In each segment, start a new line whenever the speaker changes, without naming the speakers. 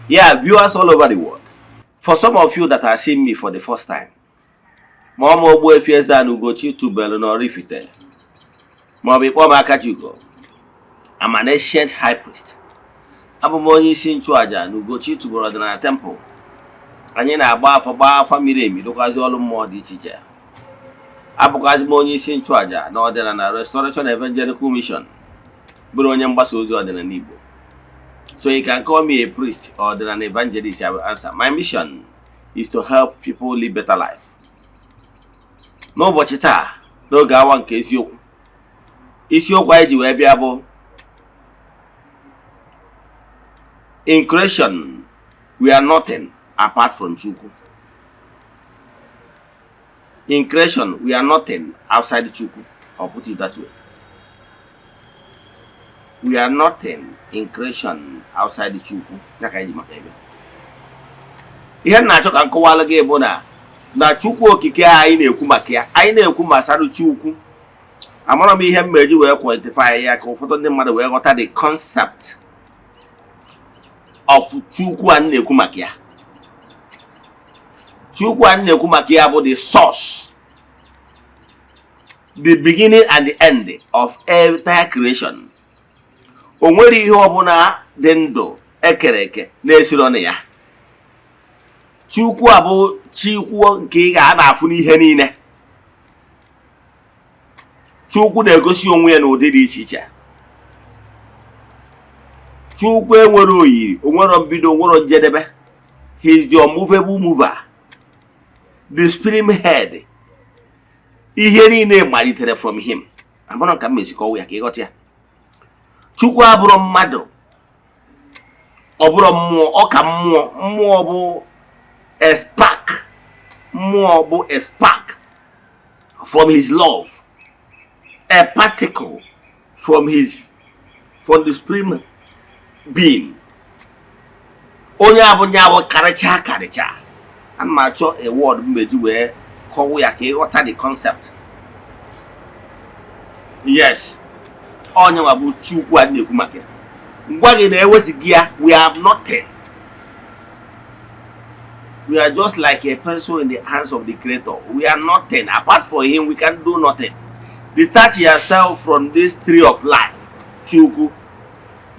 Yeah, viewers all over the world. For some of you that are seeing me for the first time, ma ọ ma Ogbuefi Eze-Ana Ugochi tubelu n'Oraifite, ma ọ bụ ịkpọ m Akajiugo. I'm an ancient high priest. Abụ m onye isi nchụaja na Ugochi tubelu ọdịnala temple. Anyị na-agba afọ, gbaa afa miri emi, rụkwazi ọrụ mmụọ dị iche iche. Abụkwazi m onye isi nchụaja na ọdịnala Restoration Evangelical Mission, bụrụ onye mgbasa ozi ọdịnala Igbo. So you can call me a priest or an evangelist, I will answer. My mission is to help people live better life. N'ụbọchị taa, n'oge awa nke eziokwu, isiokwu anyị ji wee bịa bụ "In creation, we are nothing apart from Chukwu." In creation, we are nothing outside Chukwu. I'll put it that way. We are nothing in creation outside Chukwu. Ya ka anyị ji maka ebe. Ihe m na-achọ ka m kọwalụ gị bụ na Chukwu okike anyị na-ekwu maka ya, anyị na-ekwu gbasara Chukwu. Amara m ihe m meji wee quantify ya ka ụfọdụ ndị mmadụ wee ghọta the concept of Chukwu a na-ekwu maka ya. Chukwu a na-ekwu maka ya bụ the source, the beginning and the end of entire creation. O nwere ihe ọbụla dị ndụ ekere eke na-esiro na ya. Chukwu a bụ Chukwu nke ị ga na-afụ n'ihe niile. Chukwu na-egosi onwe ya n'ụdị dị iche iche. Chukwu enwere oyiri, onwero mbido, onwero njedebe. He is the unmovable mover, the supreme head. Ihe niile malitere from him. Amara ka m esi kọwa ya ka ịghọta ya. Chukwu abụrụ mmadụ, ọ bụrụ mmụọ, ọ ka mmụọ. Mmụọ bụ a spark, mmụọ bụ a spark from his love, a particle from the supreme being. Onye abụ nyawo karịcha karịcha. Ana m achọ a word m meji wee kọwa ya ka ịghọta the concept. Yes, onye nwa bụ Chukwu a na-ekwu maka ya. Ngwa gị na-ewezighị ya, we have nothing. We are just like a pencil in the hands of the creator. We are nothing. Apart from him, we can do nothing. Detach yourself from this tree of life, Chukwu,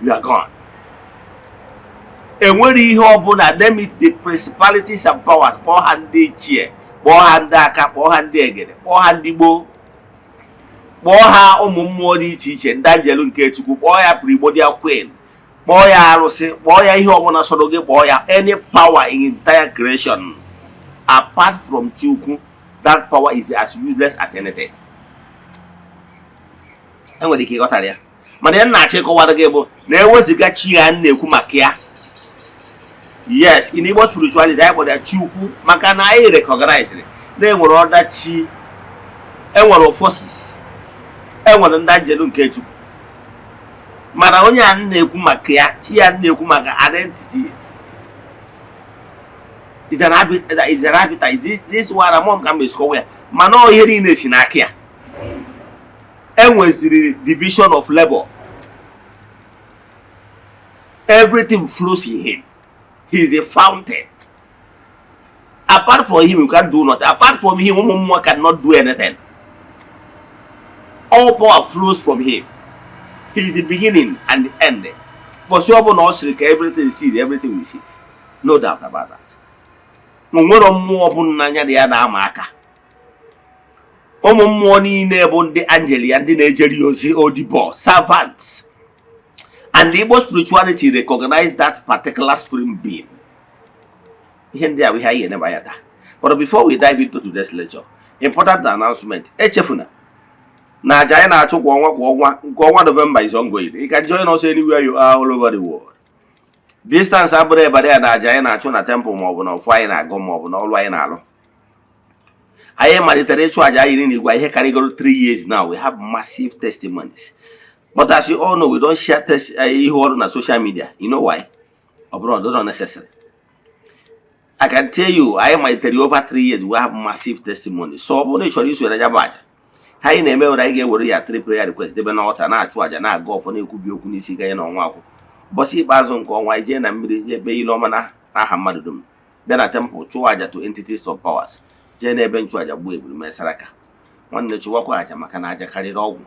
you are gone. Enwere ihe ọbụla, name it, the principalities and powers, kpọọ ha ndị ichie, kpọọ ha ndị aka, kpọọ ha ndị egede, kpọọ ha ndị gboo, kpọọ ha ụmụ mmụọ dị iche iche, ndị anjelu nke Chukwu, kpọọ ya primordial queen, kpọọ ya arụsị, kpọọ ya ihe ọbụla sọrọ gị kpọọ ya. Any power in entire creation apart from Chukwu, that power is as useless as anything. Enwere ike ịghọtara ya, mana ya na-achọ ịkọwara gị bụ na eweziga chi ya na-ekwu maka ya. Yes, in Igbo spirituality, anyị kpọrọ ya Chukwu maka na anyị recognize na enwere ọdachi, enwere forces, enwere ndị anjelu nke Chukwu. Mana onye a na-ekwu maka ya, chi ya na-ekwu maka identity, is an arbiter, is this one among ka m esikọwa ya. Mana ọ ihe niile si n'aka ya. Enweziri division of labor. Everything flows in him. He is a fountain. Apart from him, you can't do nothing. Apart from him, ụmụ mmụọ cannot do anything. All power flows from him. He is the beginning and the end. Bọsị ọ bụla ọ sịrị ka everything cease, everything will cease, no doubt about that. O nwere mmụọ bụ n'anya dị ya na-ama aka. Ụmụ mmụọ niile bụ ndị angel ya, ndị na-ejeri ozi, odibo, servants. And the Igbo spirituality recognize that particular spirit being. Ihe ndị a bụ ihe anyị ga-eneba anya taa. But before we dive into today's lecture, important announcement: echefuna na aja anyị na-achụ kwa ọnwa kwa ọnwa, nke ọnwa November is ongoing. You can join us anywhere you are all over the world. Distance abụrụ ebara ya na aja anyị na-achụ na temple, maọbụ na ọfụ anyị na-agụ, maọbụ na ọrụ anyị na-alụ. Anyị malitere ịchụ aja anyị n'igwe ihe karịgoro 3 years now. We have massive testimonies, but as you all know, we don't share test ihe ọrụ na social media. You know why? Ọ bụrụ ọ necessary. I can tell you, anyị malitere over 3 years, we have massive testimonies. So ọ bụrụ na ị chọrọ iso na ya bụ aja ha anyị na-eme, were anyị ga-ewere ya three prayer request debe n'ọta, na-achụ aja, na-aga ọfọ, na-ekwubi okwu n'isi ganye n'ọnwa akwụ. Ụbọchị ikpeazụ nke ọnwa, ijee na mmiri jee kpee ile ọma na n'aha mmadụ dum, bịa na temple chụọ aja to entities of powers, jee n'ebe nchụaja gbuo ebulu mee saraka. Nwanne, chụwakwa aja, maka na aja karịrị ọgwụ.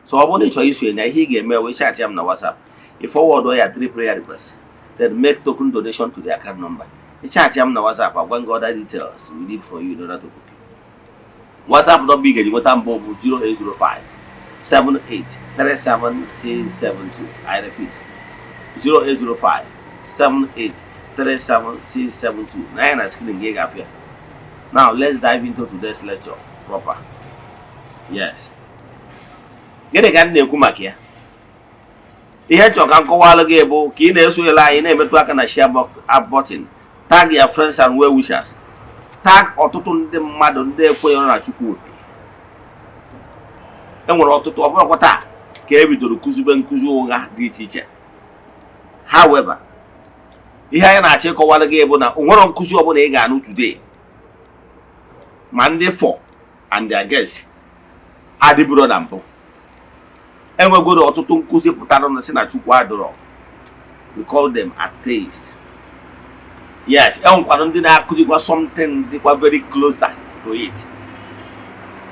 So ọ bụrụ na ị chọrọ isonye na ihe ị ga-eme, wee chat ya m na WhatsApp, ị forward ya three prayer requests, then make token donation to the account number. Ị chat ya m na WhatsApp, agwa gị other details we need for you in order to book you. WhatsApp nọmba ị ga-eji nweta mbụ bụ 0805 7837672. I repeat, 0805 7837672. Na ya na screen gị ga-afịa. Now let's dive into today's lecture proper. Yes, gịnị ka m na-ekwu maka ya? Ihe nchọ ka m kọwalụ gị bụ ka ị na-esonyere anyị, na-emetụ aka na share button, tag your friends and well wishers, tag ọtụtụ ndị mmadụ ndị ekwenyere na Chukwu obi. E nwere ọtụtụ, ọ bụrụkwa taa ka e bidoro kụzibe nkụzi ụgha dị iche iche. However, ihe anyị na-achọ ịkọwara gị bụ na o nwere nkụzi ọbụla ị ga-anụ today, ma ndị for and against adịburo na mbụ. Enwegoro ọtụtụ nkụzi pụtara na sị na Chukwu adịrọ. We call them atheists. Yes, enwekwara ndị na-akụzikwa something dịkwa very closer to it.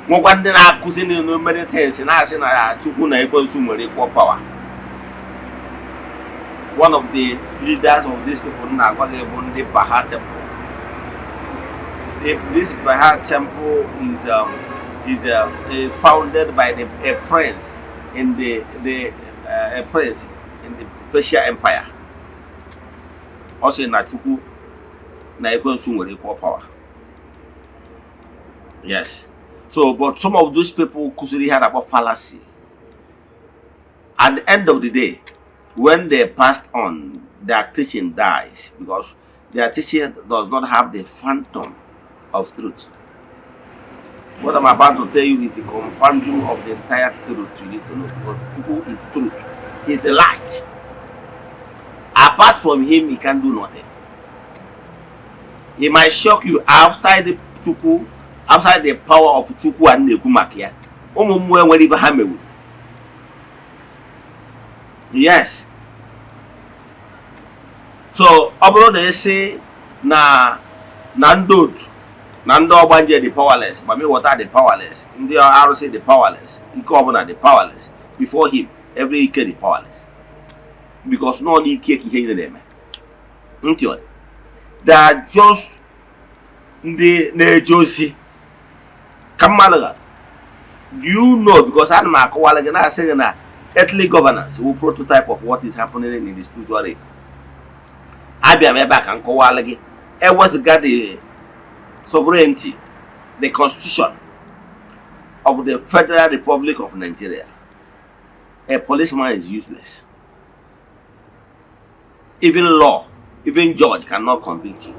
Nwekwa ndị na-akụzi n'elu many things, na-asị na Chukwu na ekwensu nwere equal power. One of the leaders of these people na-agwa gị bụ ndị Baha Temple. This Baha Temple is founded by the a prince in the a prince in the Persia Empire. Ọ sị na Chukwu na ekwensu nwere equal power. Yes, so but some of those people kụziri ihe a na-akpọ fallacy. At the end of the day, when they passed on, their teaching dies, because their teaching does not have the phantom of truth. What I'm about to tell you is the compendium of the entire truth you need to know, because Chukwu is truth. He's the light. Apart from him, he can do nothing. It might shock you, outside the Chukwu, outside the power of Chukwu a na-ekwu maka ya, ụmụ mmụọ enwere ife ha mewuru. Yes, so ọ bụrụ na esi na ndị otu na ndị ọgbanje dị powerless, mami water dị powerless, ndị arụsị dị powerless, ike ọbụla dị powerless before him, every ike dị powerless, because nọ n'ike ka ihe niile na-eme. Ntị ọ dị, they are just ndị na-eje ozi ka mmadụ ghata. Do you know? Because ana m akọwala gị, na-asị gị na earthly governance will prototype of what is happening in the spiritual realm. Abịa m ebe a ka m kọwala gị, ewezụga the sovereignty, the constitution of the Federal Republic of Nigeria, a policeman is useless. Even law, even judge cannot convict you.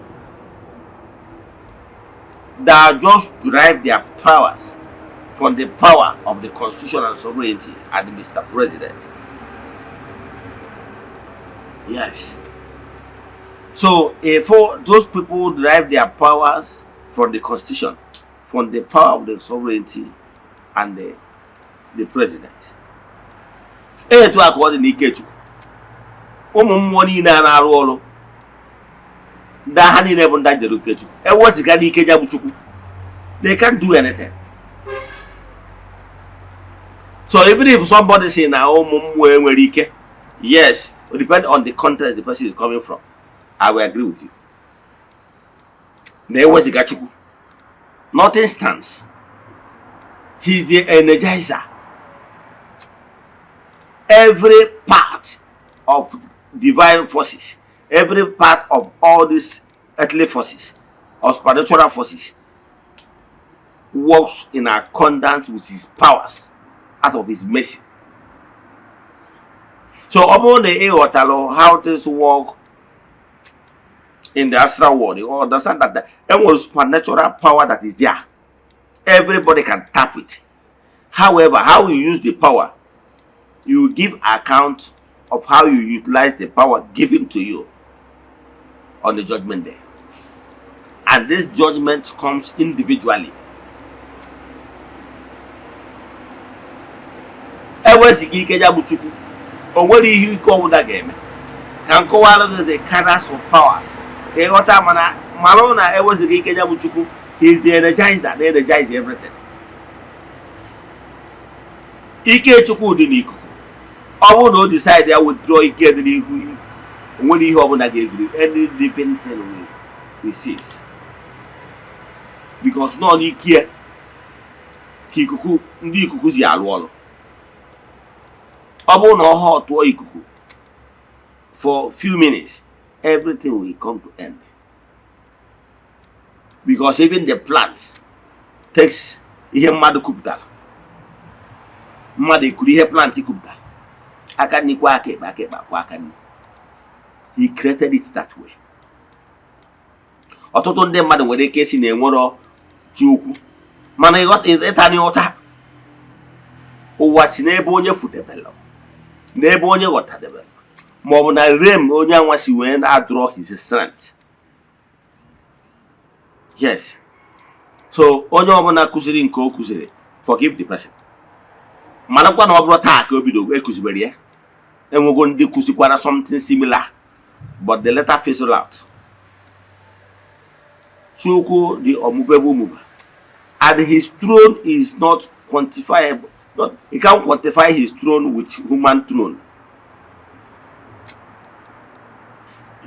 They are just derive their powers from the power of the constitution and sovereignty and Mr. President. Yes. So if all those people derive their powers from the constitution, from the power of the sovereignty and the president. Etu a ka ọ dị n'ike Chukwu. Ụmụ mmụọ niile a na-arụ ọrụ, ndị agha niile bụ ndị njere nke Chukwu. Ewezụga n'ike ya bụ Chukwu, they can't do anything. So even if somebody say na ụmụ mmụọ enwere ike, yes, it depend on the context the person is coming from. I will agree with you. Na ewezụga Chukwu, nothing stands. He's the energizer. Every part of divine forces, every part of all these earthly forces or spiritual forces works in accordance with his powers, out of his mercy. So ọ bụrụ na ị ghọtara how things work in the astral world, you understand that there was supernatural power that is there. Everybody can tap it. However, how you use the power, you give account of how you utilize the power given to you on the judgment day. And this judgment comes individually. Ewezụga ike ya bụ Chukwu, O nwere ihe ike ọbụla ga-eme ka m kọwara gị the cadres of powers ka ịghọta. Mana marụ na ewezighị ike ya bụ Chukwu. He is the energizer na energize everything. Ike Chukwu dị n'ikuku. Ọ bụrụ na o decide ya withdraw ike dị n'ihu ikuku, o nwere ihe ọbụla ga-egiri. Any living thing will cease, because nọ n'ike ya ka ikuku, ndị ikuku si arụ ọrụ. Ọ bụrụ na ọ họtụọ ikuku for few minutes, everything will come to end, because even the plants takes ihe mmadụ kupụtara. Mmadụ ekuru ihe plant kupụtara, aka nri kwa aka ekpe, aka ekpe kwa aka nri. He created it that way. Ọtụtụ ndị mmadụ nwere ike isi na enwero chi ukwu, mana ịtani ụta ụwa si n'ebe onye fudebelụ, n'ebe onye ghọtadebelụ, ma ọ bụ na rem onye anwa si wee na-draw his strength. Yes, so onye ọbụla kụziri nke o kụziri, forgive the person. Marakwa na ọ bụrụ taa ka o bido ekụzibere ya, enwego ndị kụzikwara something similar, but the later fizzle out. Chukwu, the unmovable mover, and his throne is not quantifiable. Not, you can't quantify his throne with human throne.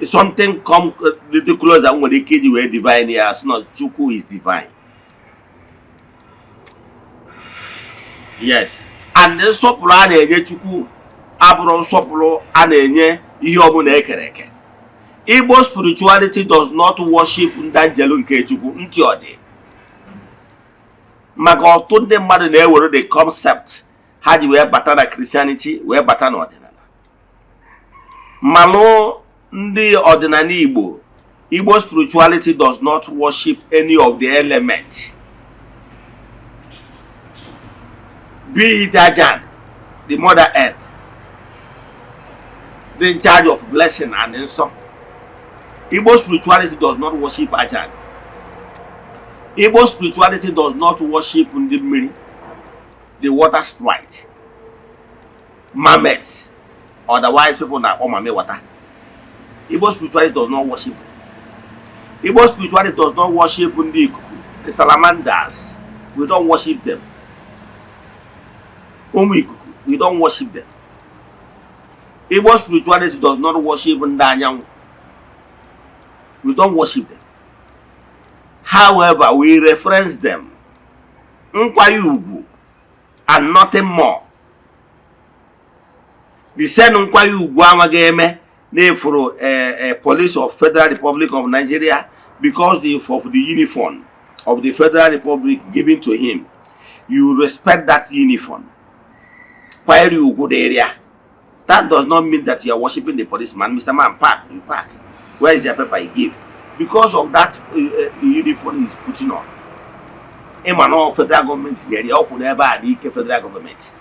Something come little closer nwere ike iji wee divine ya as not. Chukwu is divine, yes, and nsọpụrụ a na-enye Chukwu abụrụ nsọpụrụ a na-enye ihe ọbụla ekere eke. Igbo spirituality does not worship ndị nke Chukwu. Ntị ọ dị maka ọtụtụ ndị mmadụ na-ewere the concept ha ji wee bata na Christianity, wee bata n'ọdịnala. Malụ ndị ọdịnala Igbo, Igbo spirituality does not worship any of the elements, be it Ajan, the mother earth, the in charge of blessing and nsọ. Igbo spirituality does not worship Ajan. Igbo spirituality does not worship ndị mmiri, the water sprite, mermaids, otherwise people na-akpọ mami water. Igbo spirituality does not worship. Igbo spirituality does not worship ndị ikuku, the salamanders. We don't worship them. Ụmụ ikuku, we don't worship them. Igbo spirituality does not worship ndị anyanwụ. We don't worship them. However, we reference them, nkwanye ugwu and nothing more. The same nkwanye ugwu amaghị eme na-efuru police of Federal Republic of Nigeria, because of the uniform of the Federal Republic given to him, you respect that uniform, kwanyere ugwu dịrị ya. That does not mean that you are worshiping the policeman. "Mr. Man, park." You park. "Where is your paper?" You give. Because of that uniform he's putting on, ịma na federal government nyere ya ọkwụ n'ebe a n'ike federal government.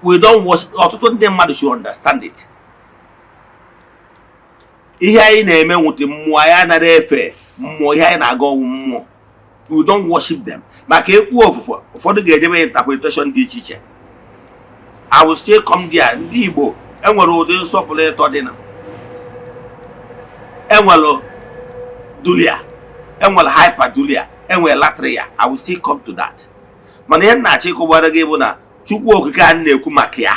We don't worship. Ọtụtụ ndị mmadụ should understand it. Ihe anyị na-eme nwute mmụọ, anyị anaghị efe mmụọ. Ihe anyị na-aga ọnwụ mmụọ, we don't worship them. Maka ekwu ofufe, ụfọdụ ga-ejebe interpretation dị iche iche. I will still come there. Ndị Igbo enwere ụdị nsọpụrụ ịtọ dị na enwere dulia, enwere hyperdulia, enwere latria. I will still come to that. Mana ihe m na-achọ ịkọwara gị bụ na Chukwu Okike a na-ekwu maka ya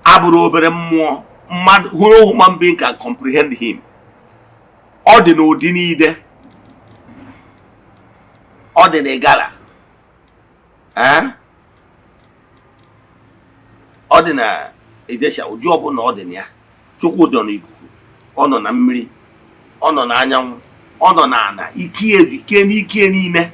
abụrụ obere mmụọ mmadụ hụrụ. Human being can comprehend him. Ọ dị n'ụdị niile. Ọ dị n'Igala, ee, ọ dị na Ijesha, ụdị ọbụla ọ dị na ya. Chukwu dị n'ikuku, ọ nọ na mmiri, ọ nọ n'anyanwụ, ọ nọ n'ala. Ike ike n'ike niile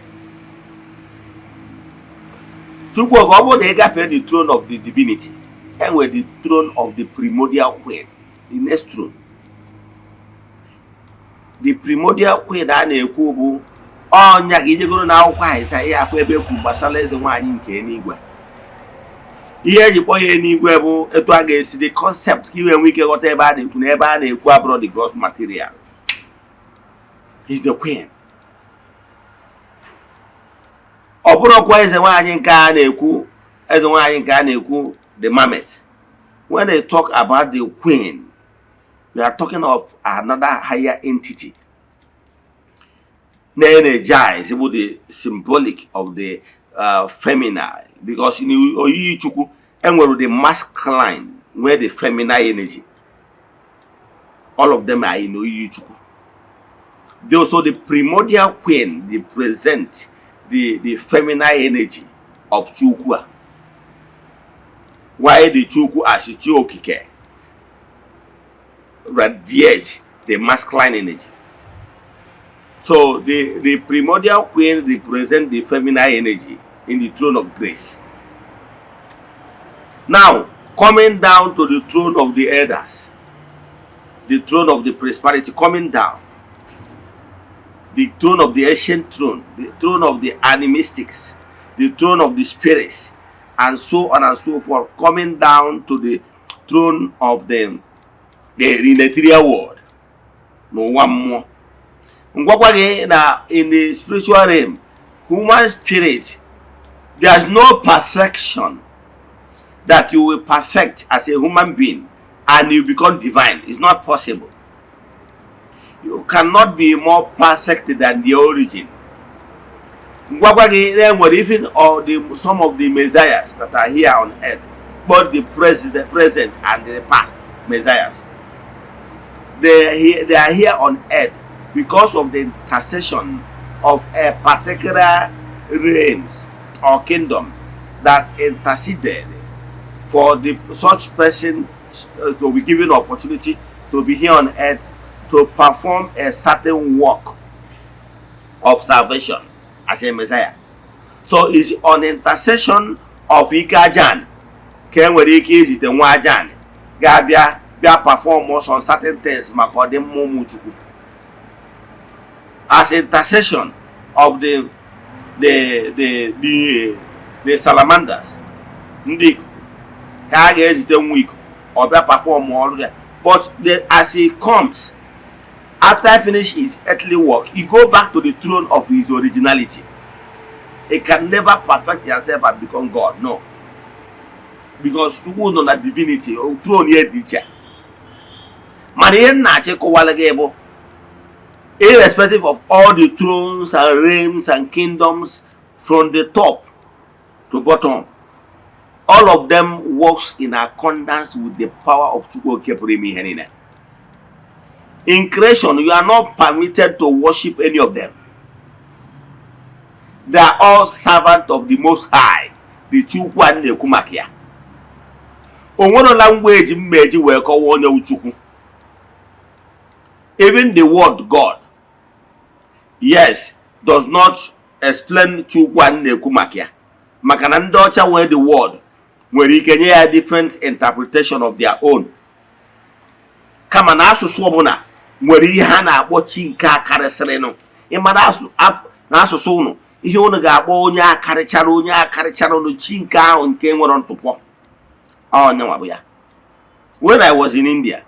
Chukwu. Ọ bụrụ na ị gafee the throne of the divinity, enwere the throne of the primordial queen, the next throne. The primordial queen a na-ekwu bụ ọnya ka ijegoro na akwụkwọ Aịzaya ya afọ ebe ekwu gbasara eze nwaanyị nke eluigwe. Ihe eji kpọ ya eluigwe bụ etu a ga-esi the concept ka iwe nwee ike ghọta ebe a na-ekwu na ebe a na-ekwu abụrụ the gross material is the queen. Ọ bụrụkwa eze nwaanyị nke a na-ekwu. Eze nwanyị nke a na-ekwu, the mermaid, when they talk about the queen, we are talking of another higher entity na-energize, bụ the symbolic of the feminine, because in oyiyi Chukwu enwere the masculine, nwee the feminine energy. All of them are in oyiyi Chukwu. They also, the primordial queen represent the feminine energy of Chukwu a, while the Chukwu as Chi Okike radiate the masculine energy. So the primordial queen represent the feminine energy in the throne of grace. Now, coming down to the throne of the elders, the throne of the prosperity, coming down, the throne of the ancient throne, the throne of the animistics, the throne of the spirits, and so on and so forth, coming down to the throne of the material world, n'ụwa mmụọ. Ngwakwa gị na in the spiritual realm, human spirit, there's no perfection that you will perfect as a human being and you become divine. It's not possible. You cannot be more perfect than the origin. Ngwakwa gị na enwere even all the some of the messiahs that are here on earth, both the president, present and the past messiahs, they are here on earth because of the intercession of a particular realms or kingdom that interceded for the such person to be given opportunity to be here on earth to perform a certain work of salvation as a messiah. So it's on intercession of ike ajan ka e nwere ike izite nwa ajan ga-abịa bịa perform some certain things maka ọdịmma ụmụ Chukwu, as intercession of the salamanders, ndị ikuku, ka a ga-ezite nwa ikuku ọ bịa perform ọrụ ya. But as he comes, after finish his earthly work, he go back to the throne of his originality. He can never perfect himself and become God, no, because Chukwu nọ na divinity throne ya dị iche. Mana ihe m na-achọ ịkọwara gị bụ, irrespective of all the thrones and realms and kingdoms, from the top to bottom, all of them works in accordance with the power of Chukwu Oke pụrụ ime ihe niile. In creation, you are not permitted to worship any of them. They are all servants of the Most High, the Chukwu a na-ekwu maka ya. O nwere language mma eji wee kọwaa onye Chukwu. Even the word God, yes, does not explain Chukwu a na-ekwu maka ya, maka na ndị ọcha nwee the word nwere ike nye ya different interpretation of their own. Kama na asụsụ ọbụla nwere ihe ha na-akpọ chi nke a karịsịrịnụ. Ịmara na asụsụ ụnụ, ihe ụnụ ga-akpọ onye akarịchara, onye akarịchara ụnụ, chi nke ahụ nke nwere ntụpọ, onyenwa bụ ya. When I was in India,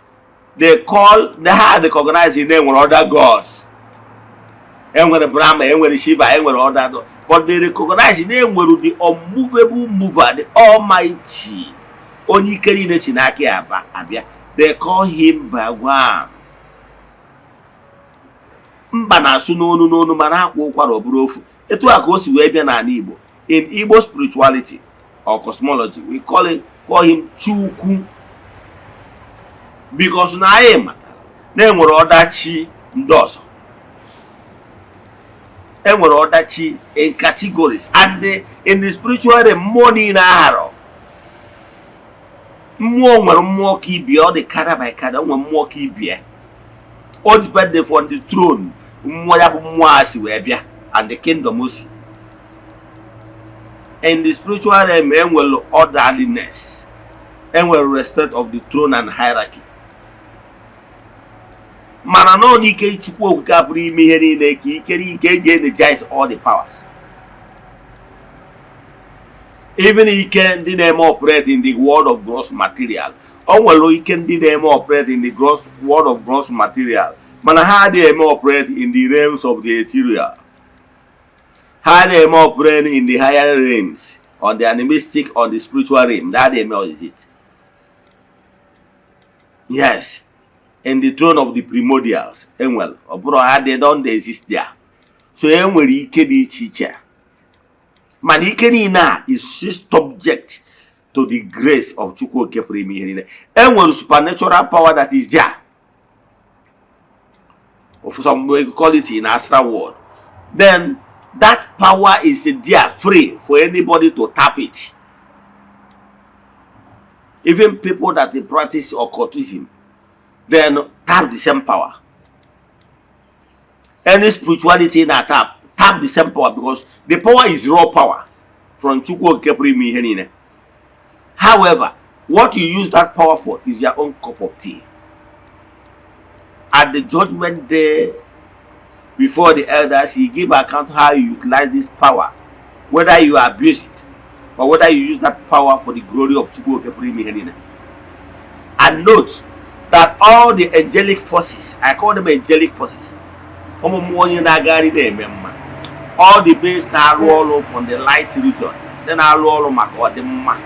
they call, they had recognize na enwere other gods, enwere Brahma, enwere Shiva, enwere other gods, but they recognize na enwere the unmovable mover, the almighty, onye ike niile si n'aka ya abịa. They call him Bhagwan. Mba na-asụ n'onu n'onu, mana akwa ụkwara ọ bụrụ ofu. Etu a ka o si wee bịa n'ala Igbo. In Igbo spirituality or cosmology, we call him Chukwu, because na anyị matara na enwere ọdachi ndị ọzọ, enwere ọdachi in categories and in the spiritual realm. Mmụọ niile aharọ mmụọ nwere mmụọ ka ibie. Ọ dị kada by kada. Nwere mmụọ ka ibie. O depend from the throne mmụọ ya bụ mmụọ a si wee bịa and the kingdom o si. In the spiritual realm, enwere orderliness, enwere respect of the throne and hierarchy. Mana nọ n'ike Chukwu Okike apụrụ ime ihe niile ka ike ike eji energize all the powers, even ike ndị na-eme operate in the world of gross material. O nwere ike ndị na-eme operate in the gross world of gross material, mana ha adịghị eme operate in the realms of the ethereal. Ha na-eme operate in the higher realms. On the animistic, on the spiritual realm, that they may exist. Yes, in the throne of the primordials, enwere ọ bụrụ ha, they don't exist there. So enwere ike dị iche iche, mana ike niile a is subject to the grace of Chukwu Oke pụrụ ime ihe niile. Enwere supernatural power that is there, of some we call it in astral world. Then that power is there, free for anybody to tap it. Even people that they practice occultism then tap the same power. Any spirituality na tap the same power, because the power is raw power from Chukwu Oke pụrụ ime ihe niile. However, what you use that power for is your own cup of tea. At the judgment day, before the elders, you give account how you utilize this power, whether you abuse it or whether you use that power for the glory of Chukwu Oke pụrụ ime ihe niile. And note that all the angelic forces, I call them angelic forces, ụmụ mmụọ onye na-agagharị na-eme mma, all the beings na-arụ ọrụ from the light region, ndị na-arụ ọrụ maka ọdịmma.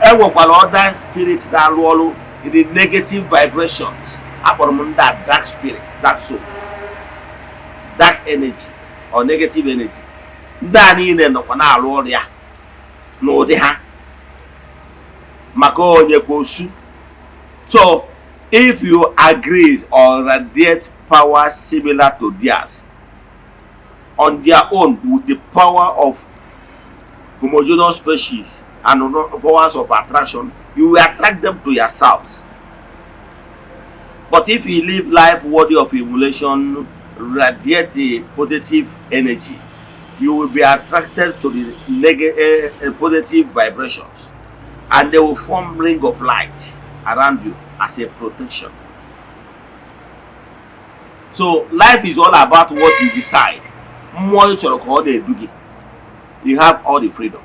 Enwekwara other spirits na-arụ ọrụ in the negative vibrations. Akpọrọ m ndị a dark spirits, dark souls, dark energy or negative energy. Ndị a niile nọkwa na-arụ ọrụ ya n'ụdị ha maka onye kwa osu. So if you agree or radiate power similar to theirs on their own, with the power of homogeneous species and powers of attraction, you will attract them to yourselves. But if you live life worthy of emulation, radiate the positive energy, you will be attracted to the negative positive vibrations, and they will form ring of light around you as a protection. So life is all about what you decide. Mmụọ ị chọrọ ka ọ na-edu gị, you have all the freedom.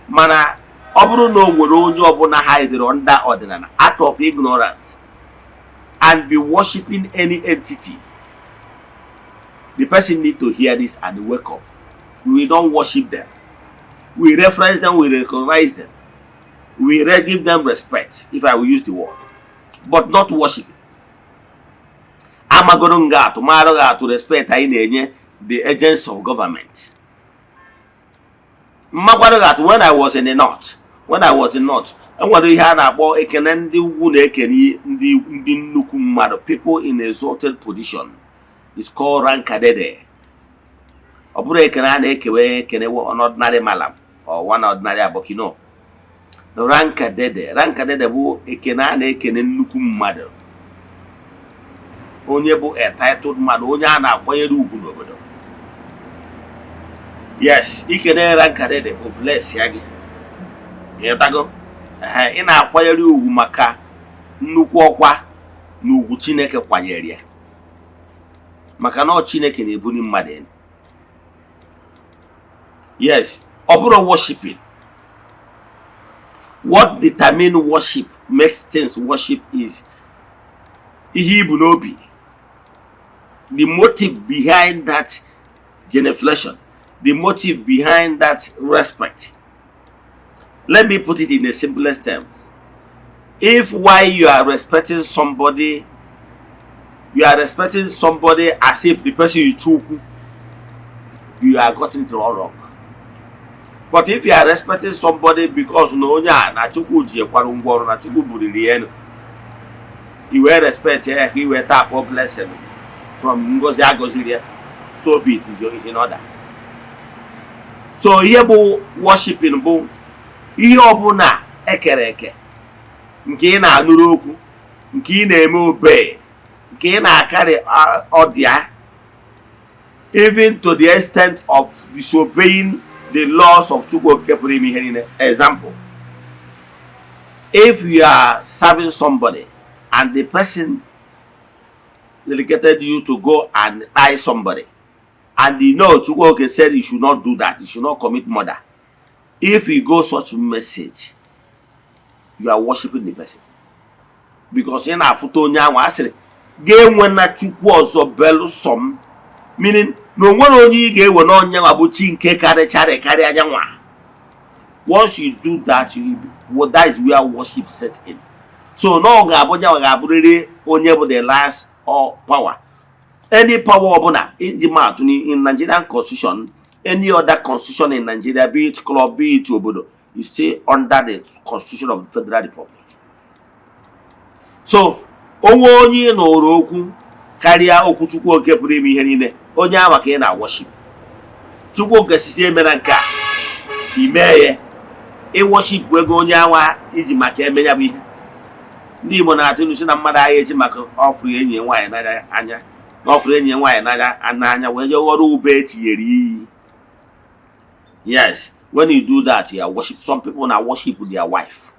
Mana ọ bụrụ na o nwere onye ọbụla hidere under ọdịnala out of ignorance and be worshiping any entity, the person need to hear this and wake up. We don't worship them. We reference them, we recognize them, we give them respect, if I will use the word, but not worship. Amagoro nga atụ mara gị atụ respect anyị na-enye the agents of government. Mmakwado gị atụ, when I was in the north, when I was in north, enwere ihe a na-akpọ ekene ndị ugwu na-ekene ndị nnukwu mmadụ, people in exalted position. It's called rankadede. Ọ bụrụ ekene a na-ekewe ekene an ordinary malam or one ordinary aboki, no. Rankadede, rankadede bụ ekene a na-ekene nnukwu mmadụ, onye bụ entitled mmadụ, onye a na-akwanyere ugwu n'obodo. Yes, ikene rankadede bụ bless ya gị. Ịghọtago? Ị na-akwanyere ugwu maka nnukwu ọkwa na ugwu Chineke kwanyere ya, maka na ọ Chineke na-ebuli mmadụ elu. Yes, ọ bụrụ worshiping. What determine worship, makes things worship, is ihe ibu n'obi, the motive behind that genuflection, the motive behind that respect. Let me put it in the simplest terms. If while you are respecting somebody, you are respecting somebody as if the person is Chukwu, you are gotten it all wrong. But if you are respecting somebody because na onye a na Chukwu ji ekwara ngwa ọrụ na Chukwu buliri ya elu, i wee respect ya ka i wee tap blessing from ngozi agọziri ya, so be it, is in order. So ihe bụ worshiping bụ ihe ọbụla ekere eke nke ị na-anụrụ okwu, nke ị na-eme obey, nke ị na-akarị ọdịa, even to the extent of disobeying the laws of Chukwu Okike pụrụ ime ihe niile. Example, if you are serving somebody and the person delegated you to go and buy somebody, and you know Chukwu Okike said you should not do that, you should not commit murder, if you go such message, you are worshiping the person, because ị na-afụta onye ahụ a sịrị ga-enwe na Chukwu ọzọ belụsọ m, meaning Na o nwere onye ị ga-ewe n'ọnyanwa bụ chi nke karịchara karịa anyanwa. Once you do that, you well, that is where worship set in. So na ọ ga-abụ nyanwa ga-abụrịrị onye bụ the last or power, any power ọbụla. Iji maatụ, in Nigerian constitution, any other constitution in Nigeria, be it club, be it obodo, is still under the constitution of the Federal Republic. So onwe onye ị nụrụ okwu karịa okwu Chukwu Oke pụrụ ime ihe niile, onye ahụ ka ị na-worship. Chukwu Oke sisi emere nke a, imee ya, ịworship ego onye anwa iji maka eme ya bụ ihe. Ndị Igbo na-atụ ilu si na mmadụ agha eji maka ọfụrụ enyi ya nwaanyị n'anya anya na ọfụrụ enyi ya nwaanyị n'anya wee jee ghọrọ ube etinyere iyi. Yes, when you do that, you are worship. Some people na worship their wife.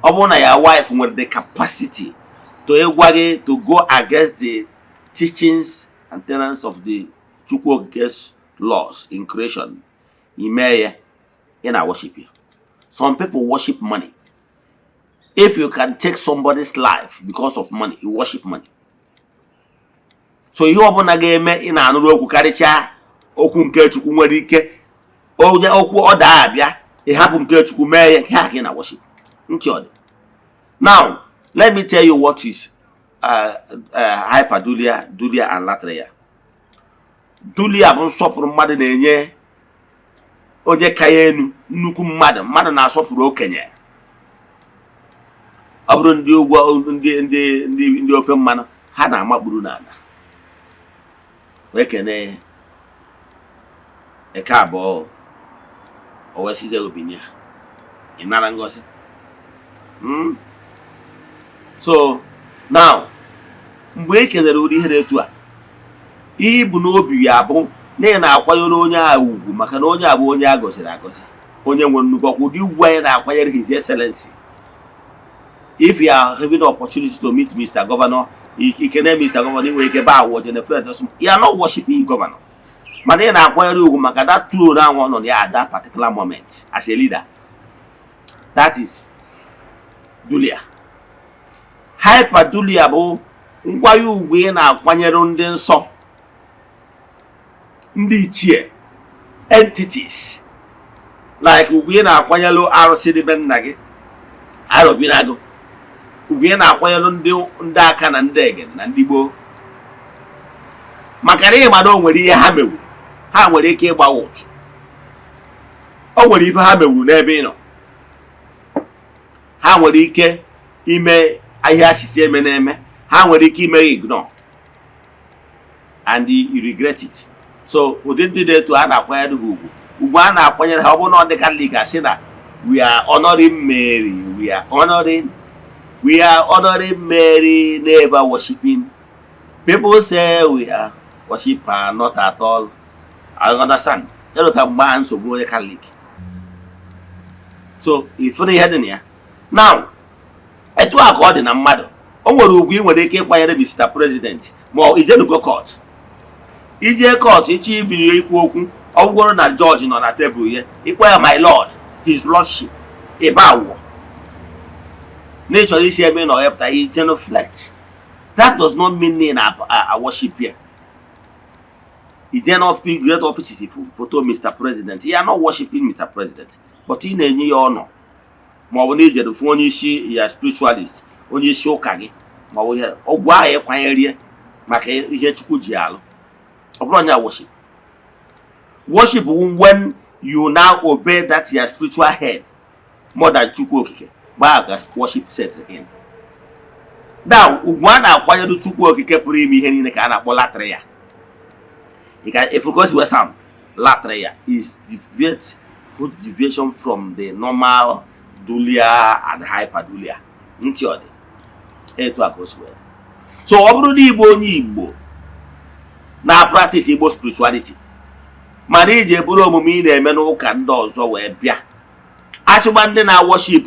Ọ bụrụ na your wife nwere the capacity to ịgwa gị to go against the teachings and tenets of the Chukwu Okike's laws in creation, ime ya, ị na worship ya. Some people worship money. If you can take somebody's life because of money, you worship money. So ihe ọbụla ga-eme ị na-anụrụ okwu karịchaa okwu nke Chukwu, nwere ike onye okwu ọ daa abịa, ịhapụ nke Chukwu mee ya, ha ka ị na worship. Ntị ọ dị. Now let me tell you what is hyperdulia, dulia and latria. Dulia bụ nsọpụrụ mmadụ na-enye onye ka ya enu, nnukwu mmadụ. Mmadụ na-asọpụrụ okenye. Ọ bụrụ ndị ugwu, ndị ofe mmanụ, ha na-amakpuru n'ala wee kene eke abụọ. O wee sizie obinye ị nara ngozi. So now, mgbe e kelere ụdị ihe dị etu a, ihe ibu n'obi ya bụ na ị na-akwanyere onye a ugwu, maka na onye a bụ onye a gọziri agọzi, onye nwere nnukwu ọkwa. Ụdị ugwu anyị na-akwanyere His Excellency, if you are having the opportunity to meet Mr. Governor, ikene Mr. Governor, ị nwere ike ba awọ Jennifer, you are not worshiping governor, mana ị na-akwanyere ugwu maka that throne ahụ ọ nọ na ya at that particular moment as a leader. That is dulia. Hyperdulia bụ nkwanye ugwu ị na-akwanyere ndị nsọ, ndị ichie, entities, like ugwu ị na-akwanyere arụsị dị be nna gị, arọbinagụ, ugwu ị na-akwanyere ndị aka na ndị egede na ndị gboo, maka na ịma na o nwere ihe ha mewu, ha nwere ike ịgbawa ụchụ. O nwere ife ha mewuru n'ebe ị nọ, ha nwere ike ime ahịa asịsị eme na-eme, ha nwere ike ime ignore and you regret it. So ụdị ndị dị etu a na-akwanyere ha ugwu, ugwu a na-akwanyere ha, ọ bụrụ na ọ dị Catholic, asị na we are honoring Mary, we are honoring Mary, never worshiping. People say we are worship her, not at all. I understand. Ịlụta mgbe a nsogbu onye Catholic. So ifuru ihe dị na ya. Now, etu a ka ọ dị na mmadụ, o nwere ugwu ị nwere ike ịkwanyere Mr. President, ma ọ ijenugo court, ije court, ịchọ ibili ikwu okwu, ọ bụgoro na judge nọ na tebụl ya, ịkpọ ya "My lord", "His lordship", ịba awụọ na ị chọrọ isi ebe ị nọ ya pụta, i genuflect. That does not mean na a worship ya. Ije na great offices, photo Mr. President, you are not worshiping Mr. President, but ị na-enye ya ọnọ, ma ọ bụ na ijere fụ onye isi ya, spiritualist, onye isi ụka gị, ma ọ bụ ihe ọgwụ ahụ ịkwanyere maka ihe Chukwu ji alụ. Ọ bụrụ onye worship. Worship when you now obey that your spiritual head more than Chukwu Okike, mgbe ahụ ka worship set in. Now, ugwu a na-akwanyere Chukwu Okike pụrụ ime ihe niile ka a na-akpọ latria. If you go see sound, latria is deviate, good deviation from the normal dulia and hyperdulia. Ntị ọ dị etu a ka o si wee. So ọ bụrụ na Igbo, onye Igbo na practice Igbo spirituality, mana iji eburu omume ị na-eme n'ụka ndị ọzọ wee bịa achụgba ndị na-worship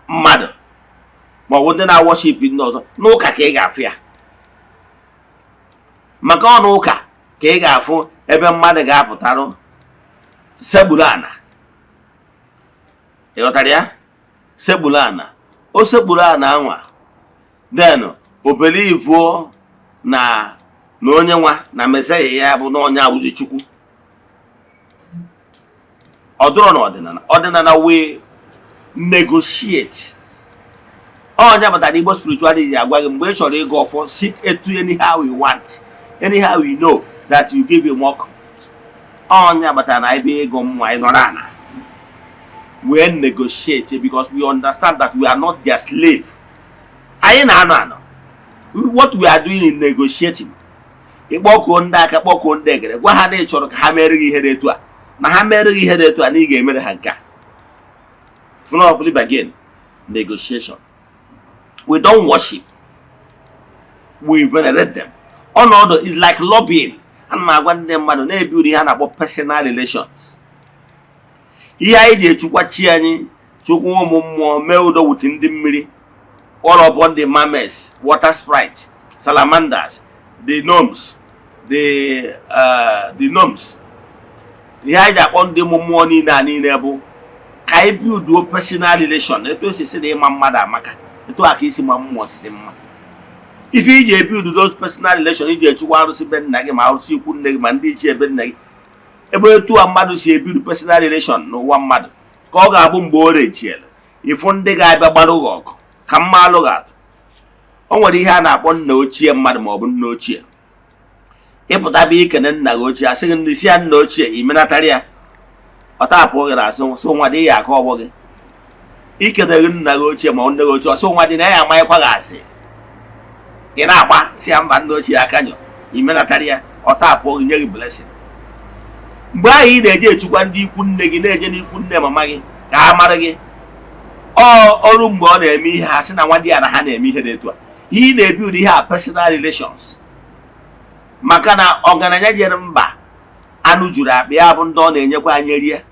mmadụ, maọbụ ndị na-worship ndị ọzọ n'ụka, ka ị ga-afụ ya, maka ọnụ ụka ka ị ga-afụ ebe mmadụ ga-apụtarụ sekpuru ana. Ị ghọtara ya? Sekpuru ana, o sekpuru ana anwa, then o believuo. Na onye nwa na Messiah ya bụ na onye abụzi Chukwu. Ọ dụrọ n'ọdịnala. Ọdịnala wee negotiate. Onye batara Igbo spirituality agwa gị, mgbe ị chọrọ ịga ọfọ, sit etu anyhow you want, anyhow you know that you give you more comfort. Onye batara na ebe ịgụ mmụọ, anyị nọrọ ana wee negotiate, because we understand that we are not their slave. Anyị na-anọ anọ. What we are doing in negotiating, ịkpọkuo ndị aka, kpọkuo ndị egere, gwa ha na ị chọrọ ka ha mere gị ihe dị etu a, na ha mere gị ihe dị etu a, na ị ga-emere ha nke a. Flop again, negotiation. We don't worship, we venerate them. Ọnọdụ is like lobbying. Ana m agwa ndị mmadụ na-ebi ụdị ihe a na-akpọ personal relations. Ihe anyị ji echukwa chi anyị, chukwu ụmụ mmụọ, mee udo with ndị mmiri, all upon the mermaids, water sprite, salamanders, the gnomes, the gnomes. Ihe anyị ji akpọ ndị ụmụ mmụọ niile a niile bụ ka anyị builduo personal relation. Etu esi si na ịma mmadụ amaka, etu a ka isi ma mmụọ si dị mma. Ife iji ebuild those personal relation, iji echukwa arụsị be nna gị, ma arụsị ikwu nne gị, ma ndị ichie be nna gị, ebe etu a mmadụ si ebuild personal relation n'ụwa mmadụ, ka ọ ga-abụ mgbe o rechiere ịfụ ndị ga-abịa gbara gị ọgụ. Ka mma alụ gị atụ, o nwere ihe a na-akpọ nna ochie mmadụ ma ọ bụ nna ochie. Ịpụta bụ ikene nna gị ochie, asị gị ndị isi ya nna ochie, imenatara ya, ọ tapụ gị n'azụ, sị nwa dị ya aka ọgbọ gị. Ikene gị nna gị ochie ma ọ nne gị ochie, ọsị nwa dị na ya amanyekwa gị asị, ị na-agba si ya mba, nna ochie aka nyọ, imenatara ya, ọ tapụ gị, nye gị blessing. Mgbe ahụ ị na-eje echukwa ndị ikwu nne gị, na-eje n'ikwu nne mama gị ka ha mara gị ọ ọrụ, mgbe ọ na-eme ihe, ha sị na nwa di ya na ha na-eme ihe dị etu a. Ihe ị na-ebi ụdị ihe a, personal relations, maka na ọgaranya jere mba, anụ juru akpa ya, bụ ndị ọ na-enyekwa anyị rie.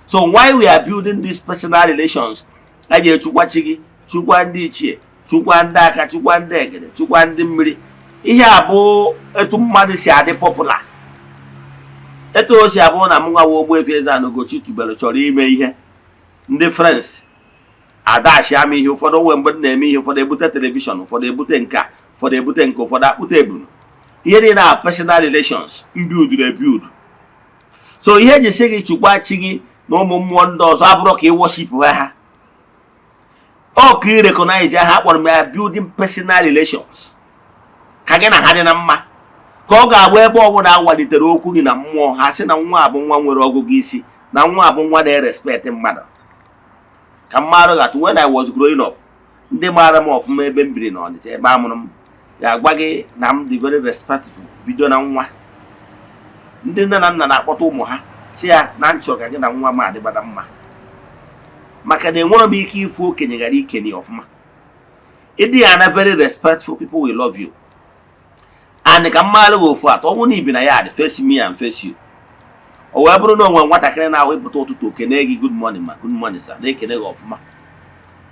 So why we are building these personal relations, a ga-echukwa chi gị, chukwa ndị ichie, chukwa ndị aka, chukwa ndị egede, chukwa ndị mmiri. Ihe a bụ etu mmadụ si adị popular. Etu o si abụ na mụ nwa Ogbuefi Eze-Ana Ugochi tubelu chọrọ ime ihe, ndị friends adachi ama ihe ụfọdụ nwe. Mgbe m na-eme ihe ụfọdụ, ebute television, ụfọdụ ebute nke a, ụfọdụ ebute nke, ụfọdụ akpụta ebunu. Ihe niile na personal relations mbuild ebuild. So ihe eji sị gị chukwa chi gị na ụmụ mmụọ ndị ọzọ abụrụ ka ị worship ha, ọ ka ị recognize ha. Akpọrọ m ya building personal relations, ka gị na ha dị na mma, ka ọ ga-abụ ebe ọbụla awalitere okwu gị na mmụọ, ha sị na nwa abụ nwa nwere ọgụgụ isi, na nwa abụ nwa na-erespect mmadụ. Ka mmadụ ga-atụ, when I was growing up, ndị maara m ọfụma ebe m biri n'Ọnịcha, ebe a mụrụ m, ga-agwa gị na m dị very respectful. Bido na nwa, ndị nne na nna na-akpọta ụmụ ha, si ya na nchọ ka gị na nwa m adịbada mma, maka na enwere m ike ịfụ okenye ghara ikenye ọfụma. Ịdị ya na very respectful, people will love you. And ka mmadụ gị ofu atọ, ọ bụrụ na ibi na ya dị, face me and face you, o wee bụrụ na o nwere nwatakịrị na-ahụ ịpụta ụtụtụ okene gị, "Good morning ma, good morning sir," na-ekene gị ọfụma,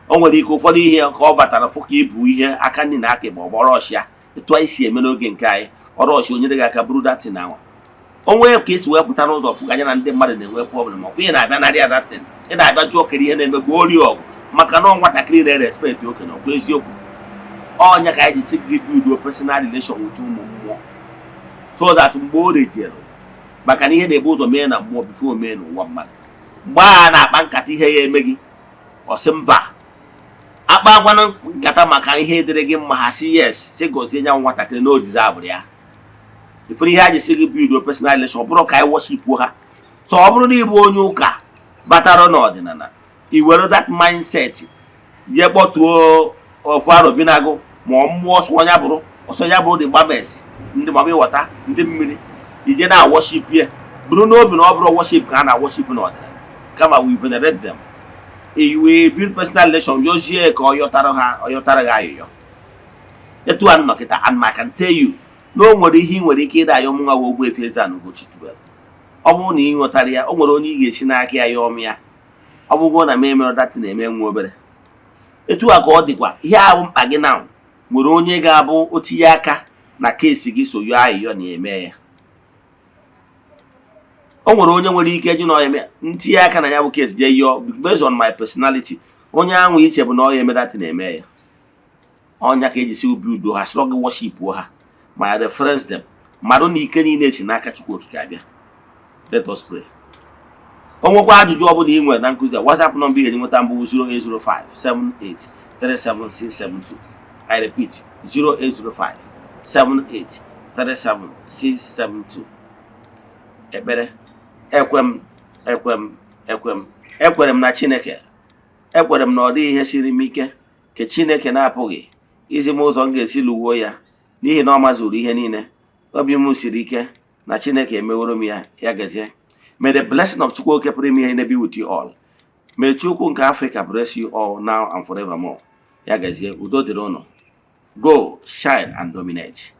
o nwere ike ụfọdụ ihe ka ọ batara fụ ka ibu ihe aka nri na aka ịgba ọgbọrọ ọchịa. Etu anyị si eme n'oge nke anyị, ọrụ ọchị onyere gị aka bụrụ datin ahụ. O nwee ka esi wee pụta n'ụzọ fụ ka anya na ndị mmadụ na-enwe problem, ọkwa ị na-abịa narị datin, ị na-abịa jụọ kere ihe na-eme, bụ ori ọgụ, maka na ọ nwatakịrị na-erespect okenye. Ọkwa eziokwu? Ọnya ka anyị ji si gị build personal relation with ụmụ mmụọ, so that mgbe o rejere, maka na ihe na-ebu ụzọ mee na mmụọ before mee n'ụwa mmadụ, mgbe a na-akpa nkata ihe ya eme gị, ọ sị mba, akpa agwana nkata maka ihe dịrị gị mma, ha sị yes, si gọzie nya nwatakịrị na o deserve ya. Ifere ihe a ji sị gị build personal relation, ọ bụrụ ka anyị worship ha. So ọ bụrụ na ịbụ onye ụka batara n'ọdịnala, i were that mindset jee kpọtuo ofu arobinagụ ma ọ mmụọ ọsọ ya bụrụ, ọsọ ya bụrụ the gbabes, ndị mama ịghọta, ndị mmiri, ije na worship ya, bụrụ n'obi na ọ bụrụ worship ka a na worship n'ọdịnala, kama we venerate them, we build personal relation, yozie ka ọ yọtara ha, ọ yọtara gị ayụyọ. Etu a nọ kịta, and I can tell you na o nwere ihe ị nwere ike ịda ayọ mụnwa wee Ogbuefi Eze-Ana Ugochi tubelu. Ọ bụrụ na ị nwetara ya, o nwere onye ị ga-esi n'aka ya yọọ m ya. Ọ bụgo na m emere datị na-eme nwa obere, etu a ka ọ dịkwa. Ihe ahụ mkpa gị na nwere onye ga-abụ o tinye aka na case gị, so yọọ ayịyọ na eme ya. O nwere onye nwere ike ji na ọ eme ntinye aka na ya bụ case, jee yọọ based on my personality. Onye ahụ iche bụ na ọ ya eme datị na-eme ya. Ọnya ka eji si ubi udo ha sịrọ gị worship ha. Ma reference them, marụ na ike niile si n'aka Chukwu Okike abịa. Let us pray. O nwekwa ajụjụ ọbụla ị nwere na nkụzi a, WhatsApp nọmba ị ga-eji nweta mbụ 0805 7837672. I repeat, 0805 7837672. Ekpere. Ekwe m, ekwe m, ekwe m, ekwere m na Chineke. Ekwere m na ọ dịghị ihe siri m ike nke Chineke na-apụghị izi m ụzọ m ga-esi lụwuo ya, n'ihi na ọ mazuru ihe niile. Obi m siri ike na Chineke emeworo m ya. Ya gazie. May the blessing of Chukwu Oke pụrụ ime ihe niile be with you all. May Chukwu nke Africa bless you all now and forevermore. Ya gazie, udo dịrị ụnụ. Go shine and dominate.